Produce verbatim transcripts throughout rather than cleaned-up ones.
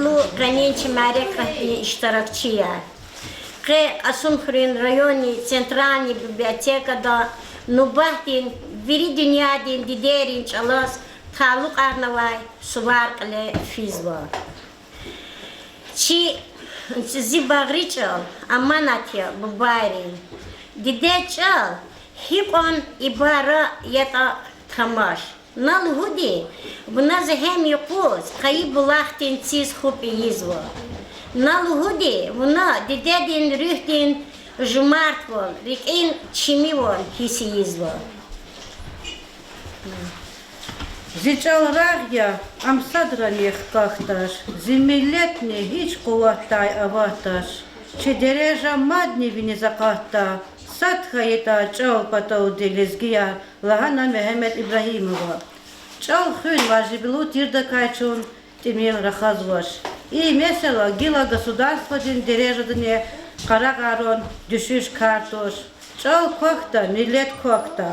Лу къенин чи мярекатдин иштиракчияр. Къе Кьасумхуьруьн райондин центральный библиотекада нубатдин вири дуьньядин дидейрин чӀалаз талукьарнавай сувар кьиле физва. Чи, зи багъри чӀал аманат я бубайрин. Дидед чӀал гьикьван ибара ятӀа тамаш. На лугьуди, вуна зегьем юкъуз къайи булахдин циз хупӀ ийизва. На лугьуди, вуна дидедин руьгьдин жумартвал, рикӀин чимивал гьисс ийизва. Зи чӀал рагъ я, ам садрани хкахьдач, зи миллетни гьич къуватдай аватдач. Чи дережа мадни виниз акъатда, сад хьайитӀа чӀал паталди лезгияр, лагьана Мегьамед Ибрагьимова. ЧӀал хуьн важиблу тирдакай чун тӀимил рахазвач. И месэла гила государстводин дережадани къарагъарун дуьшуьш кар туш. ЧӀал квахьда, миллет квахьда.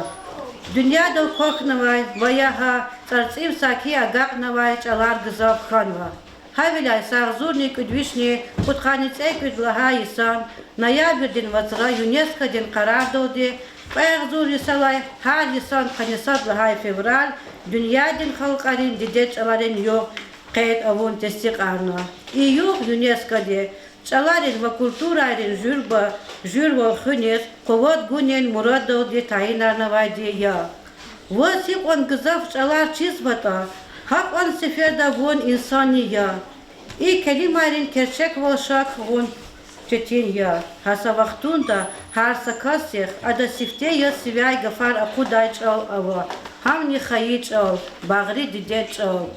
Дуьньядал квахьнавай ва я гьа цӀарцӀив саки агакьнавай чӀалар гзаф хьанва. Гьавиляй са агъзурни кӀуьд вишни пудкъанни цӀекӀуьд лагьай йисан ноябрдин вацра ЮНЕСКО-дин къарардалди кьве агъзур йисалай гьар йисан къанни сад лагьай февраль дуьньядин халкьарин дидед чӀаларин югъ къейд авун тестикьарна. И югъ ЮНЕСКО-ди чӀаларин ва культурайрин жуьреба-жуьревал хуьниз къуват гунин мурадалди тайинарнавайди я. Ваз гьикьван гзаф чӀалар чизватӀа, гьакьван сеферда вун инсанни я. И келимайрин керчеквал шак гъун четин я. Гьа са вахтунда гьар са касдихъ ада сифте яз сивяй гафар акъудай чӀал ава, гьамни хайи чӀал, багъри дидед чӀал.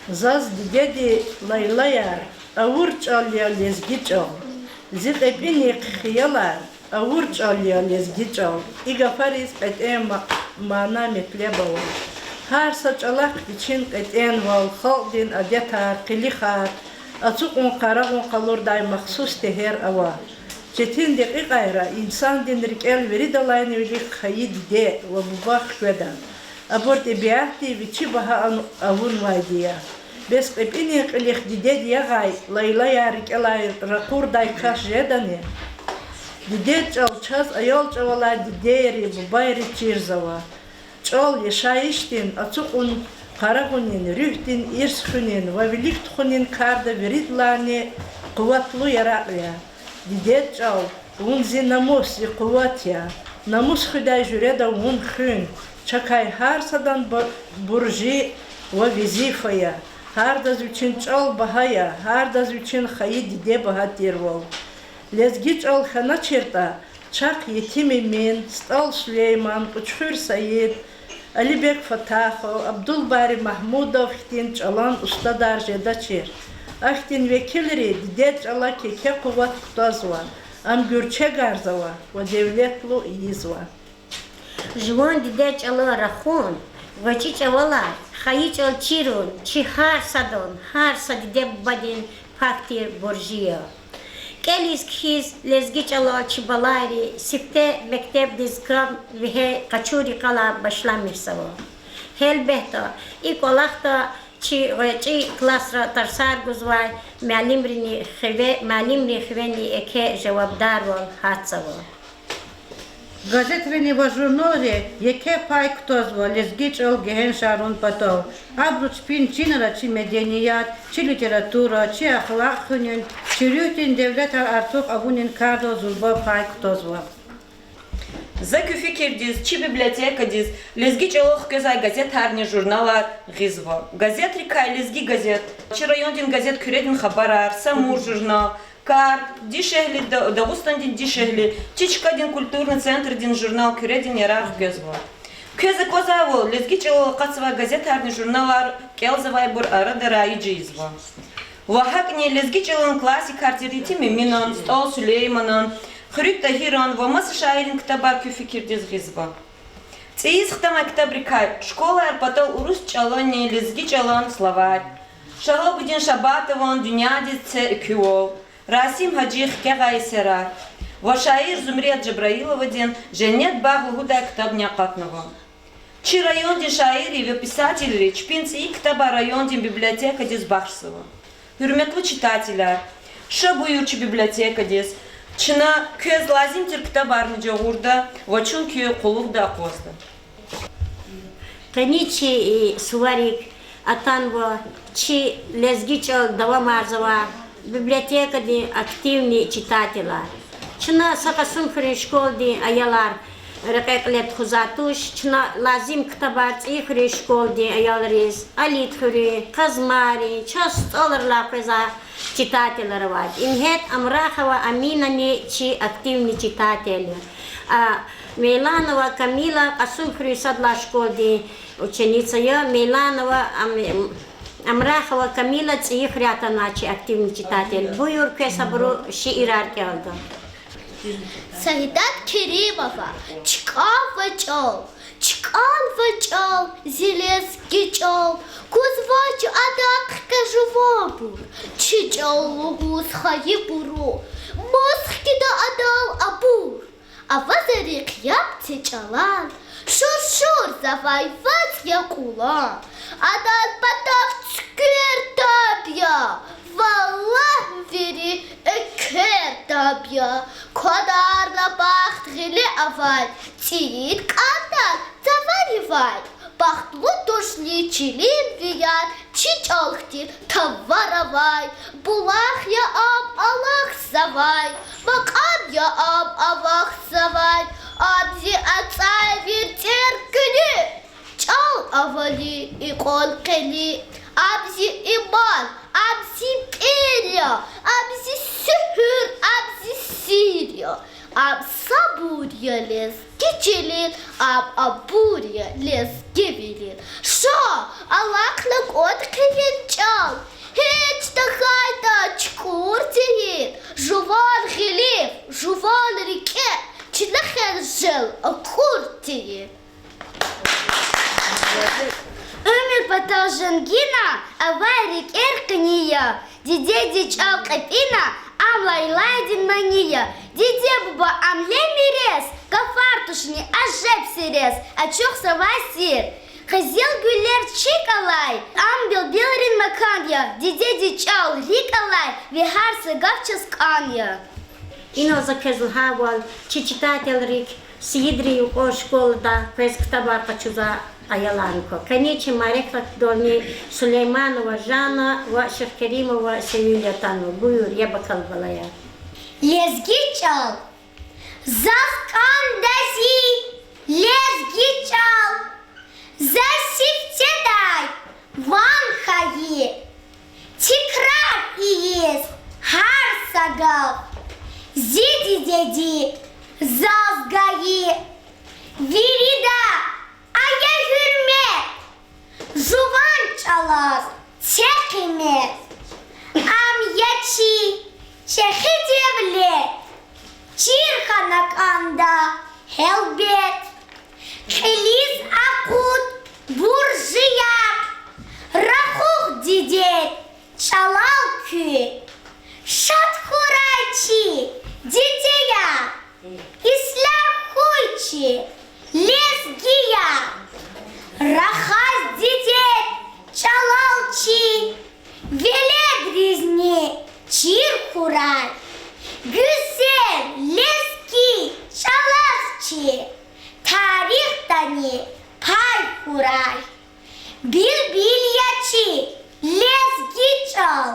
Заз дидеди лайлаяр авур чӀал я лезги чӀал. Зи кьепӀинихъ хиялар авур чӀал я лезги чӀал. И гафариз кьетӀен ма-, мана-метлеб ава. Гьар са чӀалахъ вичин кьетӀенвал, халкьдин адетар, къилихар ацукьун-къарагъун къалурдай махсус тегьер ава. Четин декьикьайра инсандин рикӀел виридалайни вилик хайи диде ва буба хкведа. Абур тӀебиатди вичи багьа авунвайди я. Бес кьепӀинин кьилихъ дидед ягъай лайлаяр рикӀелай ракъурдай кас жедани? Дидед чӀал чаз аял чӀавалай дидейри, бубайри чирзава. ЧӀал яшайишдин ацукьун-къарагъунин, руьгьдин ирс хуьнин ва вилик тухунин карда виридалайни къуватлу яракь я. Дидед чӀал, вун зи намус, зи къуват я. Намус хуьдай жуьреда вун хуьн. Чакай гьар садан ба-, буржи ва везифа я. Гьардаз вичин чӀал багьа я, гьардаз вичин хайи диде багьа тирвал. Лезги чӀал хьаначиртӀа, чахъ Етим Эмин, СтӀал Сулейман, Кьуьчхуьр Саид, Алибек Фатахов, Абдулбари Магьмудов хьтин чӀалан устадар жедачир. Ахьтин векилри дидед чӀалак еке къуват кутазва, ам гуьрчегарзава ва девлетлу ийизва. Жуван дидед чӀалал рахун, гъвечӀи чӀавалай хайи чӀал чирун чи гьар садан, гьар са диде-бубадин пак тир буржи я. КӀелиз-кхьиз лезги чӀалал чи балайри сифте мектебдиз кам вегьей къачур йикъалай башламишзава. Гьелбетда, и кӀвалахда чи гъвечӀи классра тарсар гузвай муаллимрини хиве-, муаллимрин хивени еке жавабдарвал гьатзава. Газетрини ва журналри еке пай кутазва лезги чӀал гегьеншарун патал. Абуру чпин чинра чи меденият, чи литература, чи ахлакь хуьнин, чи руьгьдин девлетар артух авунин кардал зурба пай кутазва. За куь фикирдиз, чи библиотекадиз лезги чӀалал хквезвай газетарни журналар гъизва. Газетрикай Лезги газет, чи райондин газет Куьредин хабарар, Самур журнал, Кард, Дишегьли, Да-, Дагъустандин дишегьли, чи чкадин культурный центрдин журнал Куьредин Ярар хквезва. Квез аквазвайвал, лезги чӀалал акъатзавай газетарни журналар кӀелзавайбур арада раиж ийизва. Ва гьакӀни лезги чӀалан классикар тир Етим Эминан, СтӀал Сулейманан, Хуьруьг Тагьиран ва маса шаиррин ктабар куь фикирдиз гъизва. ЦӀийиз хтанвай ктабрикай: школайрин патал урус чӀаланни лезги чӀалан словарь, Шагьабудин Шабатован Дуьньядиз це экуьвал, Расим Гьажи Хкягъай эсерар ва шаир Зумрият Жабраиловадин Женнет багъ лугьудай ктабни акъатнава. Чи райондин шаирри ва писателри чпин цӀийи ктабар райондин библиотекадиз бахшзава. Гьуьрметлу читателар, ша буюр чи библиотекадиз, чна квез лазим тир ктабарни жагъурда ва чун куь къуллугъда акъвазда. Къенин чи, э, суварик атанва чи лезги чӀал давамарзавай библиотекадин активный читателар. Чна са Кьасумхуьруьн школадин аялар рекье кьиле тухузвайди туш, чна лазим ктабар ЦӀийи хуьруьн школадин аялриз, Алидхуьруьн, Къазмайрин, чаз СтӀалрилай къвезвай читателар авайди. Ингье Амрахова Аминани чи активный читатель я. А Мейланова Камила Кьасумхуьруьн сад лагьай школадин ученица я. Мейланова Ам-, Амрахова Камила ЦӀийи хуьряй атанвай чи активный читатель. Буюр, квез абуру шиирар кӀелда. Саидат Керимова. ЧкӀанва чӀал, чкӀанва чӀал, зи лезги чӀал, кузвач адахъ къе жуванбур, чи чӀал лугьуз хайибуру, мус хкида адал абур. Авазарихъ яб це чӀалан, шуршурзавай вацӀ я кьулан, адаз патав цуьквер таб я, валлагь, вири эквер таб я. Квадарна бахт гъиле авай, цӀийид кӀандай цаваривай, бахтлу тушни чилинвияр, чи чӀал хьтин тавар авай. Булах я ам алахьзавай, макьам я ам авахьзавай, ам зи ацӀай вирцӀер куьнуь, чӀал авани икьван къени, ам зи иман, ам зи пӀир я, ам зи суьгьуьр, ам зи сир я, ам сабур я лезги чилин, ам абур я лезгивилин. Ша алахъна кӀватӀ хъийин чӀал, гьич тахьайтӀа чукӀур тийин, жуван гъилив, жуван рикӀе чна хьиз жел акур тийин. Уьмуьр патал женгина авай рикӀер къени я, дидедин чӀал кьепӀина, ам лайлайдин мани я. Диде-буба, ам лемирес гафар тушни, ажеб сирес ачухзавай сир. Къизилгуьллер чиг алай, ам билбилрин макан я, дидедин чӀал рикӀ алай, ви гьар са гаф чаз кӀан я. Инал за квез лагьайвал, чи читателрик Сийидрин юкьван школада къвез ктабар къачузвай аяларни ква. Къенин чи мярекатдални Сулейманова Жанна ва Шихкеримова Севилья атанва. Буюр, яб акал, балаяр. Лезги чӀал. Заз кӀанда зи лезги чӀал, за сифтедай ван хьайи, тикрар ийиз гьар са гаф, зи дидеди заз гайи. Вирида ая гьуьрмет, жуван чӀалаз це къимет. Ам я чи чӀехи девлет, чир хьана кӀанда гьелбет. Кьилиз акъуд буржи яб, рахух дидед чӀалал куь. Шад хьурай чи дидеяр, ислягь хьуй чи лезгияр. Рахаз дидед чӀалал чи веледризни чир хьурай. Гуьзел лезги чӀалаз чи тарихдани пай хьурай. Билбил я чи лезги чӀал,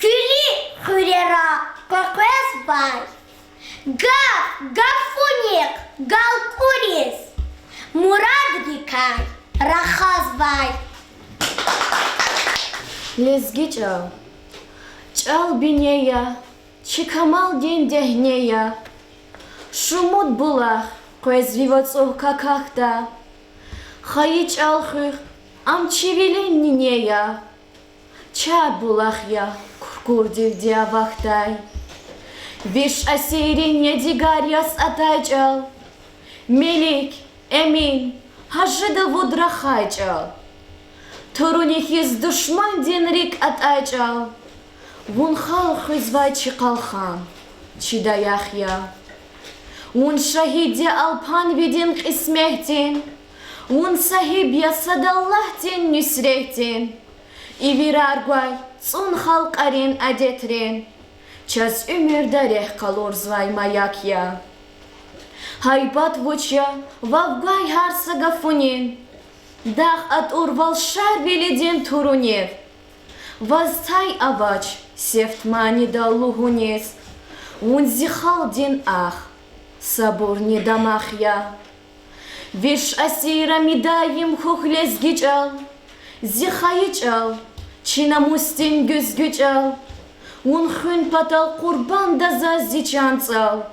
куьлуь хуьрера къекъвезвай, гаф-гафунихъ галкӀуриз мурадрикай рахазвай. Лезги чӀал. ЧӀал бине я, чи камалдин дегьне я. Шумуд булах къвез ви вацӀух какахьда, хайи чӀал хуьх, ам чи вилин нине я. Чар булах я, куркурдивди авахьдай, виш асиррин ядигар яз атай чӀал. Мелик, Эмин, гьажда вуд рахай чӀал. Туруни хьиз душмандин рикӀ атӀай чӀал. Вун халкь хуьзвай чи къалхан, чи даях я. Вун шагьид я алпанвидин кьисметдин, Вун сагьиб я сад Аллагьдин нуьсретдин, ивирар гвай цӀун халкьарин адетрин, чаз уьмуьрда рехъ къалурзавай маяк я. Гьайбат вуч я вав гвай гьар са гафунин, дагъ атӀурвал Шарвилидин турунив. Ваз тай авач сифте манидал лугьуниз, вун зи халкьдин ах, сабурни дамах я. Виш асирра мидаим хьухь лезги чӀал, зи хайи чӀал, чи намусдин гуьзгуь чӀал. Вун хуьн патал къурбанда заз зи чан цӀал,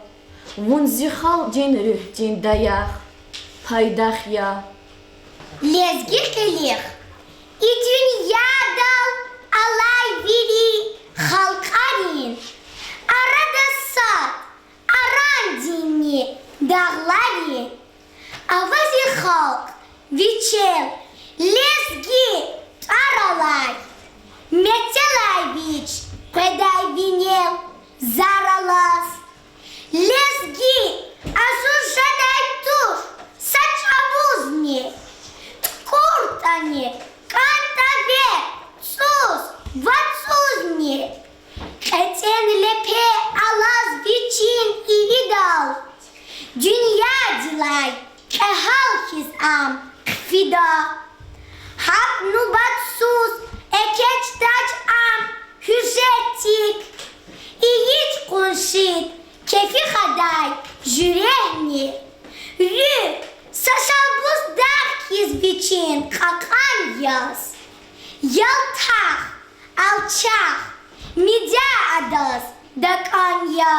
вун зи халкьдин руьгьдин даях, пайдах я. Лезги къилих. И дуьньядал алай вири халкьарин арада сад, арандинни дагъларин, ава зи халкь вичел лезги тӀвар алай, мецелай вич къведай винел зар алаз. Лезги агъуз жедай туш са чӀавузни, тӀукӀуртӀани кӀантӀа ве цӀуз, вад цӀузни. КьетӀен лепе алаз вичин иридал, дуьньядилай кьегьал хьиз ам хъфида. ГьакӀ нубатсуз экечӀдач ам гьуьжетдик, ийиз къуншид кефи хадай жуьрегни. Руьгь са шалбуз дагъ хьиз вичин кьакьан яз, ялтах, алчах, мидя адаз такӀан я.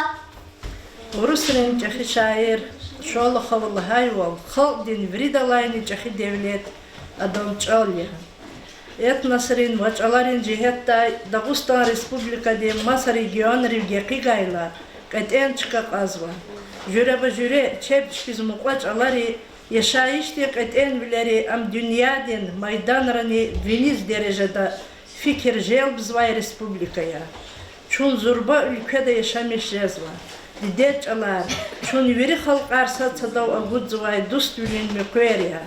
Урусрин чӀехи шаир Шолохова лагьайвал, халкьдин виридалайни чӀехи девлет адан чӀал я. Этносрин ва чӀаларин жигьетдай Дагъустан Республикадин маса регионрив гекъигайла, кьетӀен чка кьазва. Жуьреба-жуьре чеб чпиз мукьва чӀалари, яшайишдин кьетӀенвилери ам дуьньядин майданрани виниз дережада фикир желбзавай республика я. Чун зурба уьлкведа яшамиш жезва. Дидед чӀалар чун вири халкьар сад-садав агудзавай дуствилин муькъвер я.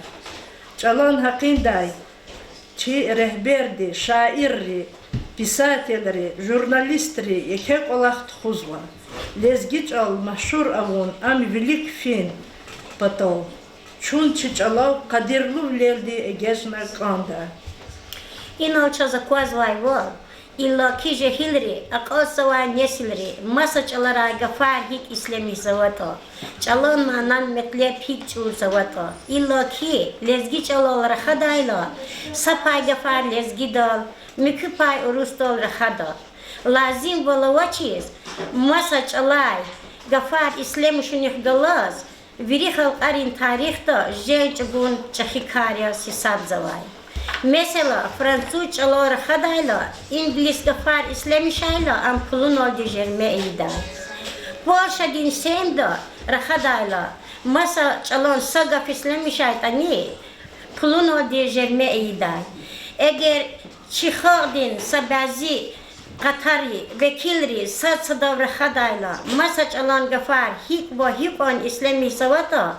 ЧӀалан гьакъиндай чи регьберди, шаирри, писателри, журналистри еке кӀвалах тухузва. Лезги чӀал машгьур авун ам вилик фин патал чун чи чӀалав къадирлувилелди эгечӀна кӀанда. Инал чаз аквазвайвал, иллаки жегьилри, акьалтзавай несилри маса чӀаларай гафар гьикӀ ислемишзаватӀа, чӀалан манан метлеб гьикӀ чӀурзаватӀа, иллаки лезги чӀалал рахадайла, са пай гафар лезгидал, муькуь пай урусдал рахада. Лазимвал авачиз, маса чӀалай гафар ислемишунихъ галаз вири халкьарин тарихда жен чӀугун чӀехи кар яз гьисабзавай. Месела, француз чӀалал рахадайла, инглис гафар ислемишайла, ам пулуналди жерме ийидай. Польшадин семьда рахадайла, маса чӀалан са гаф ислемишайтӀани, пулуналди жерме ийидай. Эгер чи халкьдин са бязи къатарин векилри сад-садав рахадайла, маса чӀалан гафар гьикӀ ва гьикьван ислемишзаватӀа,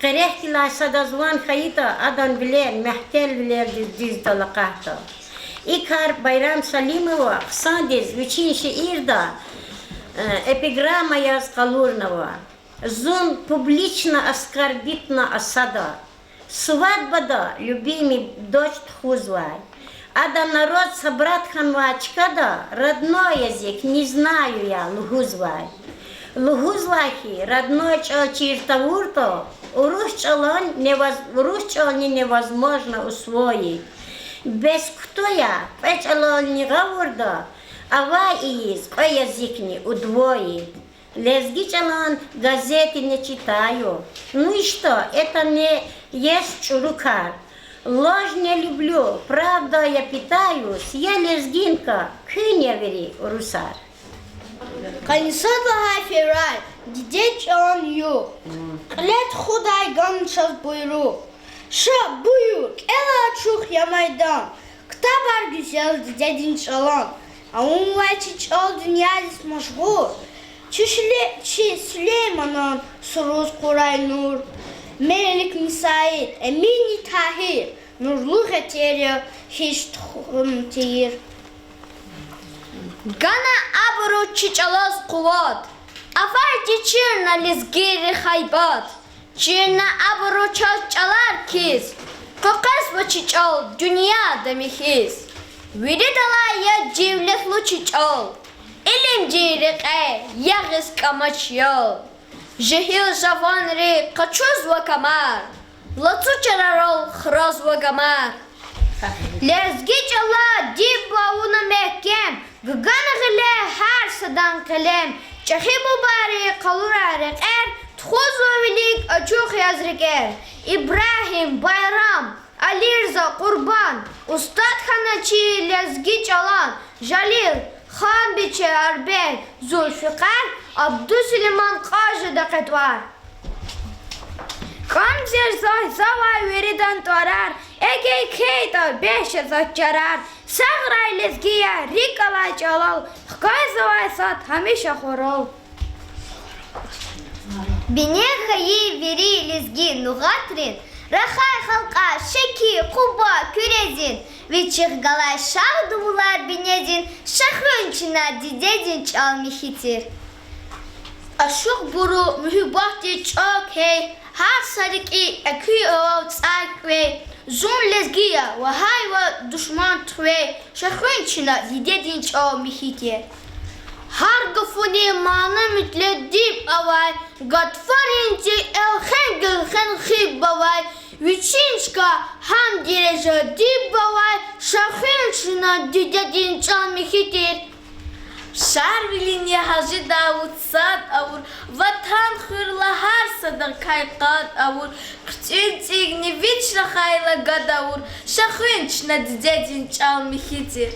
къерехдилай садаз ван хьайитӀа, адан вилер мягьтелвилелди дуьздал акъатда. И кар Байрам Салимова хъсандиз вичин шиирда, э, эпиграмма яз къалурнава: Зун публично оскорбить на осада. Свадьбада любимый дочь тухузвай. Ада народ собрать хьанвай чкада родной язык не знаю я лугьузвай. Лугьузвай хьи, родной чӀал чир тавуртӀа, урус чӀалан невоз-, урус чӀални невозможно усвоить. Бес кутуя, кьве чӀалални гъавурда, авай ийиз кьве языкни удвоить. Лезги чӀалан газеты не читаю. Ну и что, это не есть чӀуру кар. Ложь не люблю, правдой я питаюсь, я лезгинка, куьн я вири урусар. Къанни сад лагьай февраль, дидед чӀалан югъ. Кьиле тухудай гана чаз буйругъ. Ша, буюр, кӀел ачух я майдан, ктабар гуьзел дидедин чӀалан. Авунвай чи чӀал дуьньядиз машгьур, чи Суле-, чи Сулейманан суруз къурай нур. Мелик Мусаид, Эмини Тагьир, нурлу гъетер я, гьич тухум тийир. Гана абуру чи чӀалаз къуват, авайди чирна лезгийри гьайбат. Чирна абуру чаз чӀалар кхьиз, къекъвезва чи чӀал дуьньяда михьиз. Виридалай я девлетлу чи чӀал, илимдин рекье ягъиз кӀамач ял. Жегьил жаванри къачузва камар, лацу чарарал хразва гамар. Лезги чӀала диб авуна мягькем, гагана гъиле гьар садан къелем. ЧӀехи бубайри къалурай рекьер, тухузва вилик ачух яз рикӀер. Ибрагьим, Байрам, Алирза, Къурбан, устад хьана чи лезги чӀалан, Жалил, Ханбиче, Арбен, Зулфикъар, Абдусулейман, кьаз жеда кьетӀвар. КӀанзава заз завай виридан тӀварар, эгер хьайитӀа бес жезва чарар. Сагърай лезгияр, рикӀ алай чӀалал, хквезвай сад гьамиша хурал. Бине хьайи вири лезги нугъатрин, рахай халкьар Шеки, Къуба, Куьрезин, вичихъ галай шагь дувулар бинедин, ша хуьн чна дидедин чӀал михьи тир. Ашукьбуру муьгьуьббатдиз чӀал кхьей, гьар са рикӀи экуьнавай цӀай квей, зун лезги я лагьайла душман хвей, ша хуьн чна дидедин чӀал михьи тир. Гьар гафунин мана-метлеб диб авай, гатфарин цӀи элхен-гелхен хиб авай, вичин чка гьам дережа диб авай, ша хуьн чна дидедин чӀал михьи тир. Шарвилин я гьажида вуч сад авур, Ватан хуьрла гьар садакай къад авур, хъуьтӀуьн цӀигни вич рахайла гад авур, ша хуьн чна дидедин чӀал михьи тир.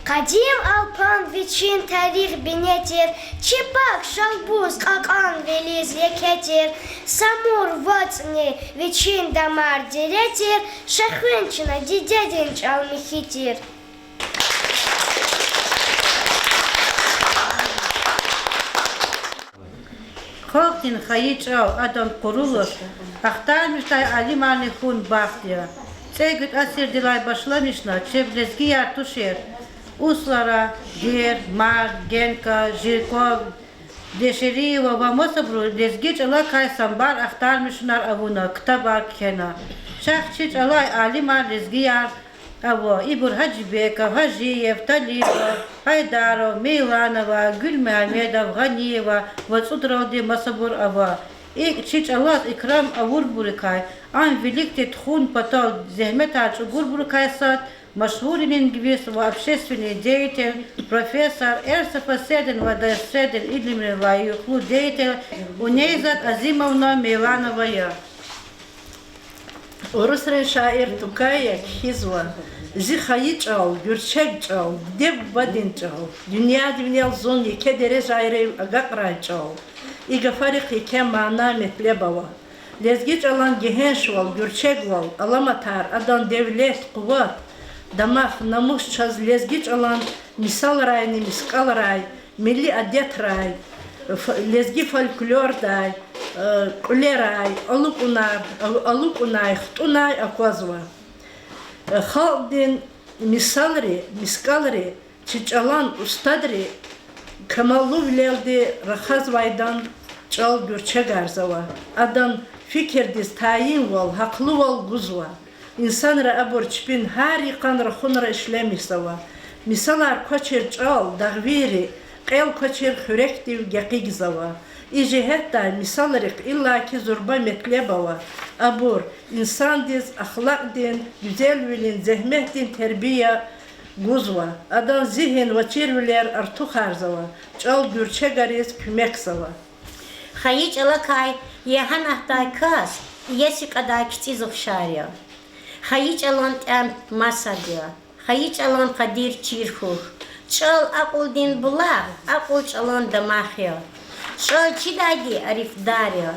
Къадим Алпан вичин тарих бине тир, чи пак Шалбуз кьакьан вилиз еке тир, Самур вацӀни вичин дамар дере тир, ша хуьн чна дидедин чӀал михьи тир. Халкьдин хайи чӀал адан къурулуш ахтармишдай алимарни хьун бахт я. КӀевид асирдилай башламишна чеб лезгияр тушир Услара, Гер, Мар, Генка, Жирков, Дешериева ва масабуру лезги чӀалакай самбар ахтармишунар авуна, ктабар кхьена. Чахъ чи чӀалай алимар, лезгияр ава. Ибур Гьажибеков, Гьажиев, Талипов, Гьайдаров, Мейланова, Гуьлмегьамедов, Гъаниева ва цӀудралди масабур ава. ИкӀ чи чӀалаз икрам авурбурукай, ам виликди тухун патал зегьметар чӀугурбурукай сад машгьур лингвист ва общественный деятель, профессор, РСФСРдин ва ДССРдин илимрин лайихлу деятель Унейзат Азимовна Мейланова я. Урусрин шаир Тукай кхьизва: зи хайи чӀал, гуьрчег чӀал, диде-бубадин чӀал, дуьньядин винел зун еке дережайрив агакьрай чӀал. И гафарихъ еке мана-метлеб ава. Лезги чӀалан гегьеншвал, гуьрчегвал аламатар, адан девлет, къуват, дамах, намус чаз лезги чӀалан мисалрайни мискӀалрай, милли адетрай, ф-, лезги фольклордай, э, кьуьлерай, алукӀунар-, алукӀунай, хтӀунай аквазва. Э, халкьдин мисалри, мискӀалри, чи чӀалан устадри камаллувилелди рахазвайдан чӀал гуьрчегарзава. Адан фикирдиз тайинвал, гьахълувал гузва. Инсанри абур чпин гьар йикъан рахунра ишлемишзава. Мисалар квачир чӀал дагъвийри, кьел квачир хуьрекдив гекъигзава. И жигьетдай мисалрихъ иллаки зурба метлеб ава. Абур инсандиз ахлакьдин, гуьзелвилин, зегьметдин тербия гузва, адан зигьин ва чирвилер артухарзава, чӀал гуьрчегариз куьмекзава. Хайи чӀалакай ягьанатдай кас иеси кьадай кицӀиз ухшар я. Хайи чӀалан тӀям масад я, хайи чӀалан къадир чир хьухь. ЧӀал акьулдин булах, акьул чӀалан дамах я. ЧӀал чидайди арифдар я,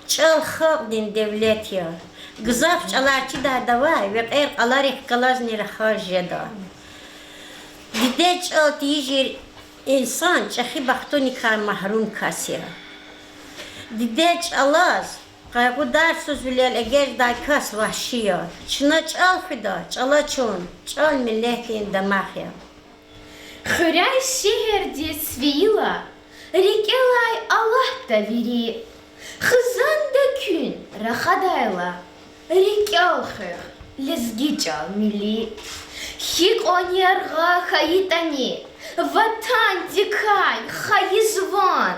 чӀал халкьдин девлет я. Гзаф чӀалар чидайдавай векьер кьаларихъ галазни рахаз жеда. Диде чӀал тийижир инсан чӀехи бахтуникай магьрум кас я. Диде чӀалаз Къайгъударсузвилел эгечӀдай кас вагьши я. Чна чӀал хуьда, чӀала чун, чӀал миллетдин дамах я. Хуьряй шегьердиз фейила, рикӀелай алатда вири. Хизанда куьн рахадайла, рикӀел хуьх, лезги чӀал милли. Гьикьванни яргъа хьайитӀани, ватандикай хайи жуван,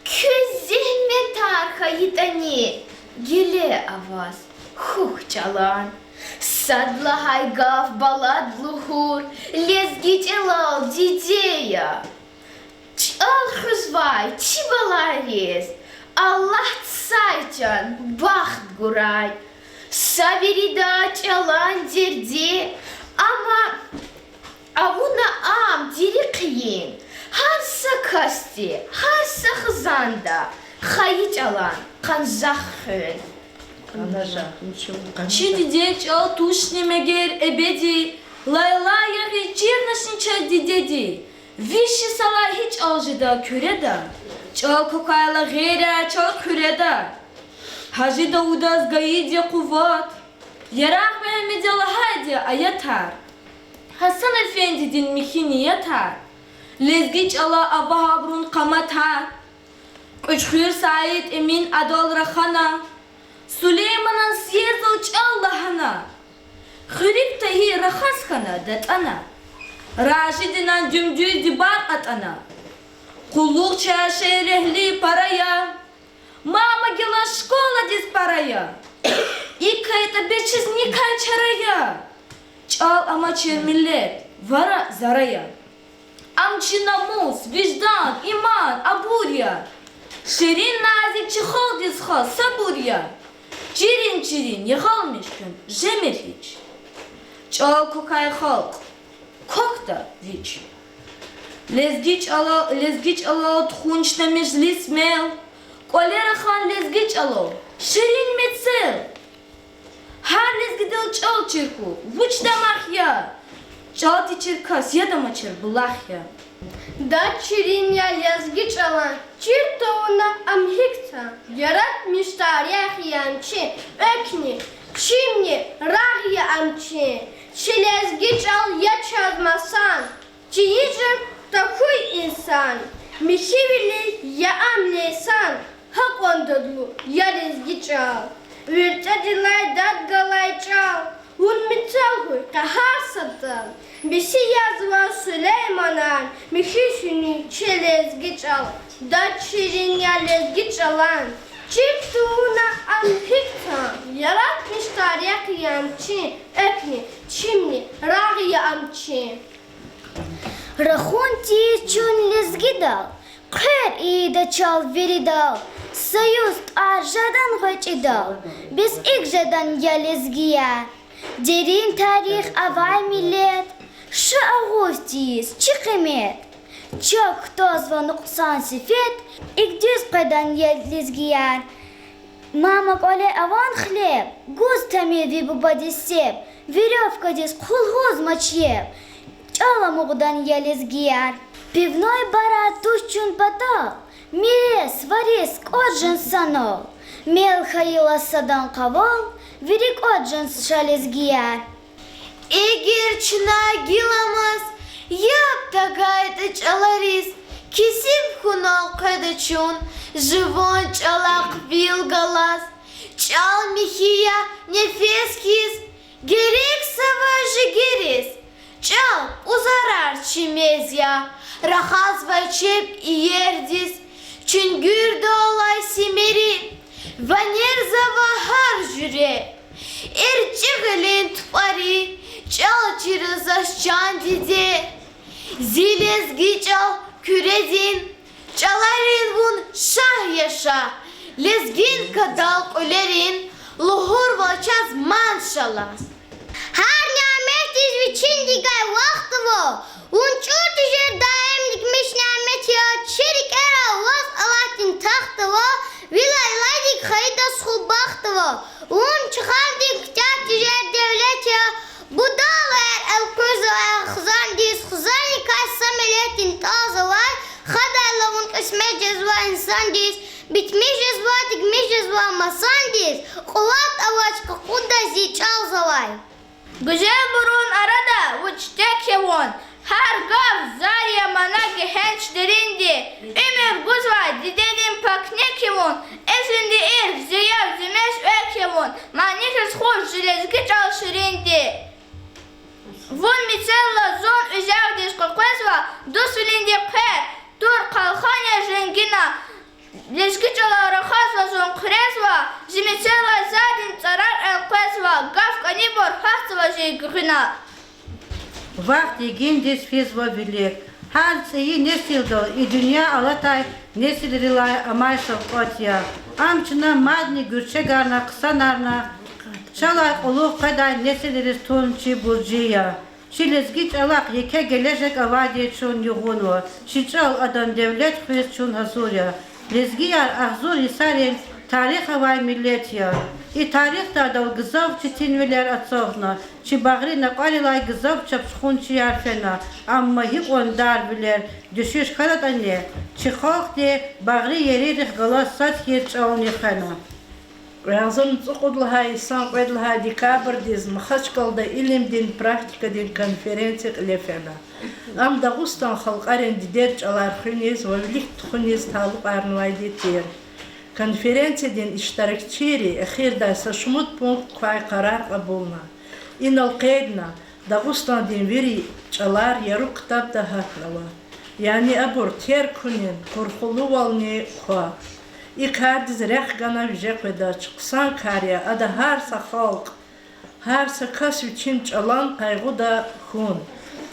квез зегьметар хьайитӀани, геле аваз хьухь чӀалан. Сад лагьай гаф балад лугьур, лезги чӀалал диде я. ЧӀал хуьзвай чи балайриз Аллагьди сай чан бахт гурай. Са вирида чӀалан дерди, амма авуна ам дири хъийин. Гьар са касди, гьар са хизанда хайи чӀалан къанжах хуьн. Чи дидед чӀал тушни мегер эбеди, лайлай ягъиз чирначни чаз дидеди. Виш йисалай гьи чӀал жеда Куьреда, чӀал квакайла гъейри чаз Куьреда. Гьажи Давудаз гайиди я къуват, Ярагъ Мегьамеда лагьайди я аятар, Гьасан эфендидин михьи ниятар, лезги чӀала ава гьабурун къаматар. Кьуьчхуьр Саид Эмин адал рахана, Сулейманан съездал чӀал лагьана. Хуьруьг Тагьир рахаз хьана, датӀана, Ражидинан дуьм-дуьз дибар кьатӀана. Къуллугъчияр шейэр эгьли пара я, мама гелан школадиз пара я. ИкӀ хьайитӀа бес чиз никай чара я, чӀал амачир миллет вара зара я. Ам чи намус, виждан, иман, абур я. Ширин, назик чи халкьдиз хас сабур я. Чирин-чирин ягъалмиш чун жемир гьич. ЧӀал квакай халкь квахьда вич. Лезги чӀала, лезги чӀалал тухун чна межлис, мел, кӀвале рахун лезги чӀалал ширин мецел. Гьар лезгидал чӀал чир хьухь, вуч дамах я. ЧӀал течир кас яд амачир булах я. Дад ширин я лезги чӀалан, чир тавуна ам гьикӀ цан, яратмишдар рехъ я ам чи, экни, чимни рагъ я ам чи. Чи лезги чӀал я чаз масан, чи йижем тахьуй инсан, михьивили я ам лейсан, гьакьван дадлу я лезги чӀал. ВирцӀедилай дад галай чӀал, вун мецел хьуй къе гьар са тӀал. Беси язва Сулейманан михьи шуьни чи лезги чӀал. Дад ширин я лезги чӀалан, чир тавуна ам гьикӀ цан, яратмишдар рехъ я ам чи, экни, чимни рагъ я ам чи. Рахун тийиз чун лезгидал, хъвер ийида чал виридал, союз тӀвар жадан гъвечӀидал, бес икӀ жедан я лезгияр. Дерин тарих авай миллет, ша агъуз тийиз чи къимет. Чак кутазва нукьсан сифет, икӀ дуьз къведан я лезгияр. Мама кӀвале авун хлеб, гуз тамир ви бубадиз себ, верёвкадиз хъулгъуз мачеб, чӀал амукьдан я лезгияр. Пивной барад туш чун патал, мирес, варис кӀватӀ жен санал, мел хьайила садан къавал, вири кӀватӀ жен ша лезгияр. Эгер чна гиламаз яб тагайтӀа чӀалариз, кесиб хьунал къведа чун жуван чӀалахъ вил галаз. ЧӀал михьи я нефес хьиз, герек са ваз жигериз. ЧӀал пӀузарар чи мез я, рахазвай чеб иердиз, чуьнгуьрда алай симери, ванерзава гьар жуьре. ЭрчӀи гъилин тупӀари чӀал чира заз, чан диде. Зи лезги чӀал Куьредин, чӀаларин вун шагь я, шагь. Лезгинка дал кьуьлерин лугьурвал чаз маншалла. Гьар няметдиз вичиндикай вахт ава, вун чӀур тежер даим дигмиш нямет я, чи рикӀера ваз Аллагьдин тахт ава, ви лайлайдик хайидаз хубахт ава, вун чухвардик куьтягь тежер девлет я, будалаяр элкъуьрзавай хизандиз, хизанрикай са миллетдин тӀалзавай, хадайла вун кьисмет жезвай инсандиз. Битмиш жезва, дигмиш жезва масандиз, кьулат авач къакъудаз зи чӀал завай. Гуьзелбурун арада вуч тек я вун, гьар гаф зар я мана гегьенш деринди. Уьмуьр гузвай дидедин пак нек я вун, эзинди ирс, зи яв, зи мез, экв я вун, мани хьиз хуш зи лезги чӀал ширинди. Вун мецелла зун уьзягъдиз къекъвезва, дуствилинди хъвер, тур, къалхан я женгина. Лезги чӀалал рахазва зун хъуьрезва, зи мецелай задин цӀарар элкъвезва, гаф кӀанибур гьатзава зи гуьгъуьна. Вахт йигиндиз физва вилик. Гьар цӀийи несилдал и дуьнья алатай несилрилай амай савкьват я. Ам чна мадни гуьрчегарна, хъсанарна, чалай кьулухъ къведай несилриз тун чи буржи я. Чи лезги чӀалахъ еке гележег авайди чун югъунва. Чи чӀал, адан девлет хуьз чун гьазур я. Лезгияр агъзур йисарин тарих авай миллет я. И тарихда адал гзаф четинвилер ацухна, чи багъри накьварилай гзаф чапхунчияр фена, амма гьикьван дарвилер дуьшуьш хьанатӀани, чи халкьди багъри ерийрихъ галаз сад хьиз чӀални хвена. Кьве агъзурни цӀукьуд лагьай йисан кьвед лагьай декабрдиз Махачкъалада илимдин практикадин конференция кьиле фена. Ам Дагъустан халкьарин дидед чӀалар хуьниз ва вилик тухуниз талукьарнавайди тир. Конференциядин иштиракчийри эхирдай са шумуд пункт квай къарар кьабулна. Инал къейдна, Дагъустандин вири чӀалар яру ктабда гьатнава. Яни абур терг хьунин къурхулувални ква. И кардиз рехъ гана виже къведач. Хъсан кар я, ада гьар са халкь, гьар са кас вичин чӀалан къайгъуда хьун,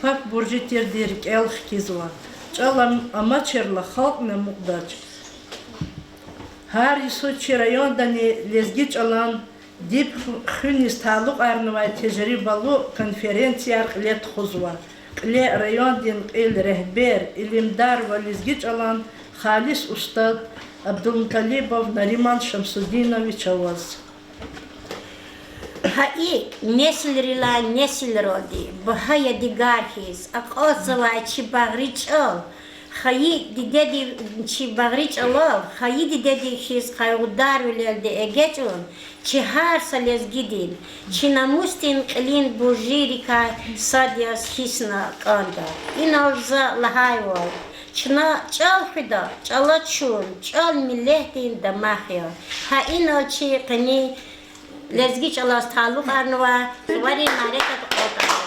пак буржи тирди рикӀел хкизва. ЧӀал ам-, амачирла халкьни амукьдач. Гьар йисуз чи райондани лезги чӀалан диб ху-, хуьниз талукьарнавай тежрибалу конференцияр кьиле тухузва. Кьиле райондин кьил регьбер, илимдар ва лезги чӀалан халис устад Абдулмуталибов Нариман Шамсудинович аваз. Гьа икӀ, несилрилай несилралди багьа ядигар хьиз акьалтзавай чи багъри чӀал, хайи дидеди-, чи багъри чӀалав хайи дидедив хьиз къайгъударвилелди эгечӀун чи гьар са лезгидин, чи намусдин кьилин буржийрикай сад яз хьиз кӀанда. Инал за лагьайвал, чна чӀал хуьда, чӀала чун, чӀал миллетдин дамах я. Гьа инал чи къенин лезги чӀалаз талукьарнавай суварин мярекат акьалтӀарнава.